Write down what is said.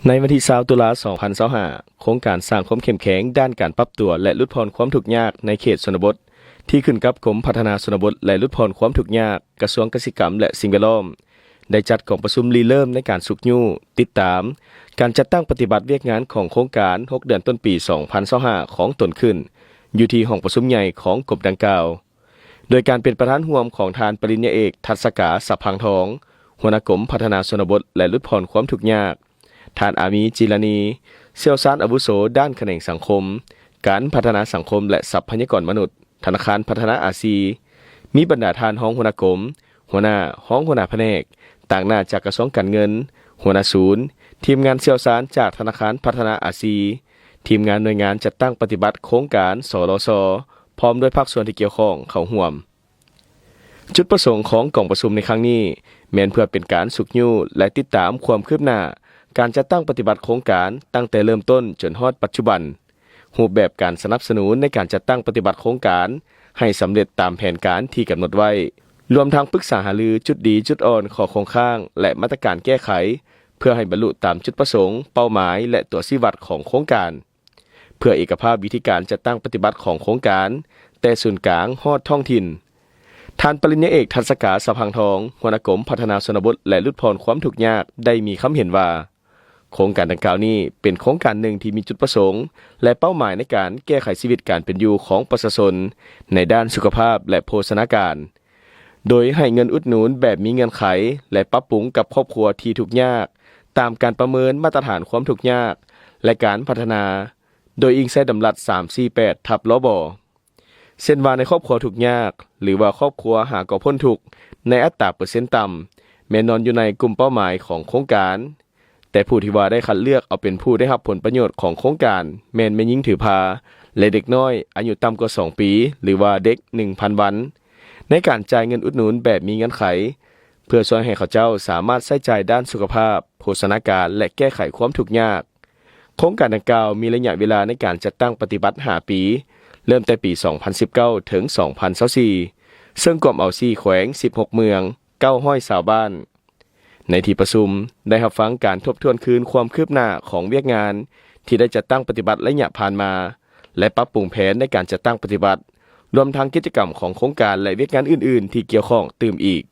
ໃນວັນທີຊາວ ຕຸລາ ສອງພັນຊາວຫ້າ ໂຄງການສ້າງຄວາມເຂັ້ມແຂງດ້ານການປັບຕົວ ແລະ ຫຼຸດຜ່ອນຄວາມທຸກຍາກໃນເຂດຊົນນະບົດ ທີ່ຂຶ້ນກັບກົມພັດທະນາຊົນນະບົດ ແລະ ຫຼຸດຜ່ອນຄວາມທຸກຍາກ ກະຊວງກະສິກຳ ແລະ ສິ່ງແວດລ້ອມ ໄດ້ຈັດກອງປະຊຸມລິເລີ່ມໃນການຊຸກຍູ້, ຕິດຕາມ ການຈັດຕັ້ງປະຕິບັດວຽກງານຂອງໂຄງການ ຫົກເດືອນຕົ້ນປີ ສອງພັນຊາວຫ້າ ຂອງຕົນຂຶ້ນ ຢູ່ທີ່ຫ້ອງປະຊຸມໃຫຍ່ຂອງກົມດັ່ງກ່າວ. ໂດຍການເປັນປະທານຮ່ວມຂອງທ່ານປະລິນຍາເອກ ທັດສະກາ ສັບພັງທອງ ຫົວໜ້າກົມພັດທະນາຊົນນະບົດ ແລະ ຫຼຸດຜ່ອນຄວາມທຸກຍາກ, ທ່ານ ອາມີ ຈິລານີ ຊ່ຽວຊານອາວຸໂສດ້ານຂະແໜງສັງຄົມ, ການພັດທະນາສັງຄົມ ແລະ ຊັບພະຍາກອນມະນຸດ ທະນາຄານພັດທະນາອາຊີ, ມີບັນດາທ່ານຮອງຫົວໜ້າກົມ, ຫົວໜ້າ, ຮອງຫົວໜ້າພະແນກ, ຕາງໜ້າຈາກກະຊວງການເງິນ, ຫົວໜ້າສູນ, ທີມງານຊ່ຽວຊານຈາກທະນາຄານພັດທະນາອາຊີ, ທີມງານໜ່ວຍງານຈັດຕັ້ງປະຕິບັດໂຄງການ ສລຊ ພ້ອມດ້ວຍພາກສ່ວນທີ່ກ່ຽວຂ້ອງເຂົ້າຮ່ວມ. ຈຸດປະສົງຂອງກອງປະຊຸມໃນຄັ້ງນີ້ ແມ່ນເພື່ອເປັນການຊຸກຍູ້ ແລະ ຕິດຕາມຄວາມຄືບໜ້າການຈັດຕັ້ງປະຕິບັດໂຄງການຕັ້ງແຕ່ເລີ່ມຕົ້ນຈົນຮອດປັດຈຸບັນ, ຮູບແບບການສະໜັບສະໜູນໃນການຈັດຕັ້ງປະຕິບັດໂຄງການໃຫ້ສຳເລັດຕາມແຜນການທີ່ກຳນົດໄວ້, ລວມທັງປຶກສາຫາລືຈຸດດີຈຸດອ່ອນ, ຂໍ້ຄົງຄ້າງ ແລະ ມາດຕະການແກ້ໄຂ ເພື່ອໃຫ້ບັນລຸຕາມຈຸດປະສົງ, ເປົ້າໝາຍ ແລະ ຕົວຊີ້ວັດຂອງໂຄງການ. ເພື່ອເອກະພາບວິທີການຈັດຕັ້ງປະຕິບັດຂອງໂຄງການ ແຕ່ສູນກາງຮອດທ້ອງຖິ່ນ. ທ່ານປະລິນຍາເອກ ທັດສະກາ ສະພັງທອງ ຫົວໜ້າກົມພັດທະນາຊົນນະບົດ ແລະ ຫຼຸດຜ່ອນຄວາມທຸກຍາກ ໄດ້ມີຄຳເຫັນວ່າ ໂຄງການດັ່ງກ່າວນີ້ເປັນໂຄງການໜຶ່ງທີ່ມີຈຸດປະສົງ ແລະ ເປົ້າໝາຍໃນການແກ້ໄຂຊີວິດການເປັນຢູ່ຂອງປະຊາຊົນໃນດ້ານສຸຂະພາບ ແລະ ໂພຊະນາການ. ໂດຍໃຫ້ເງິນອຸດໜູນແບບມີເງື່ອນໄຂ ແລະ ປັບປຸງກັບຄອບຄົວທີ່ທຸກຍາກ ຕາມການປະເມີນມາດຕະຖານຄວາມທຸກຍາກ ແລະ ການພັດທະນາ ໂດຍອີງໃສ່ດຳລັດ ສາມສີ່ແປດ ທັບ ລບ ເຊັ່ນວ່າໃນຄອບຄົວທຸກຍາກ ຫຼືວ່າຄອບຄົວຫາກໍພົ້ນທຸກໃນອັດຕາເປີເຊັນຕ່ຳ ແມ່ນນອນຢູ່ໃນກຸ່ມເປົ້າໝາຍຂອງໂຄງການ. ແຕ່ຜູ້ທີ່ວ່າໄດ້ຄັດເລືອກເອົາເປັນຜູ້ໄດ້ຮັບຜົນປະໂຫຍດຂອງໂຄງການ ແມ່ນແມ່ຍິງຖືພາ ແລະ ເດັກນ້ອຍອາຍຸຕ່ຳກວ່າສອງປີ ຫຼືວ່າເດັກໜຶ່ງພັນວັນ ໃນການຈ່າຍເງິນອຸດໜູນແບບມີເງື່ອນໄຂ ເພື່ອຊ່ວຍໃຫ້ເຂົາເຈົ້າສາມາດໃຊ້ຈ່າຍດ້ານສຸຂະພາບ, ໂພຊະນາການ ແລະ ແກ້ໄຂຄວາມທຸກຍາກ. ໂຄງການດັ່ງກ່າວມີໄລຍະເວລາໃນການຈັດຕັ້ງປະຕິບັດຫ້າປີ, ເລີ່ມແຕ່ປີສອງພັນສິບເກົ້າ ເຖິງ ສອງພັນຊາວສີ່ ເຊິ່ງກວມເອົາສີ່ແຂວງ, ສິບຫົກເມືອງ, ເກົ້າຮ້ອຍຊາວບ້ານ. ໃນທີ່ປະຊຸມໄດ້ຮັບຟັງການທົບທວນຄືນຄວາມຄືບໜ້າຂອງວຽກງານທີ່ໄດ້ຈັດຕັ້ງປະຕິບັດໄລຍະຜ່ານມາ ແລະ ປັບປຸງແຜນໃນການຈັດຕັ້ງປະຕິບັດ, ລວມທັງກິດຈະກຳຂອງໂຄງການ ແລະ ວຽກງານອື່ນໆທີ່ກ່ຽວຂ້ອງຕື່ມອີກ.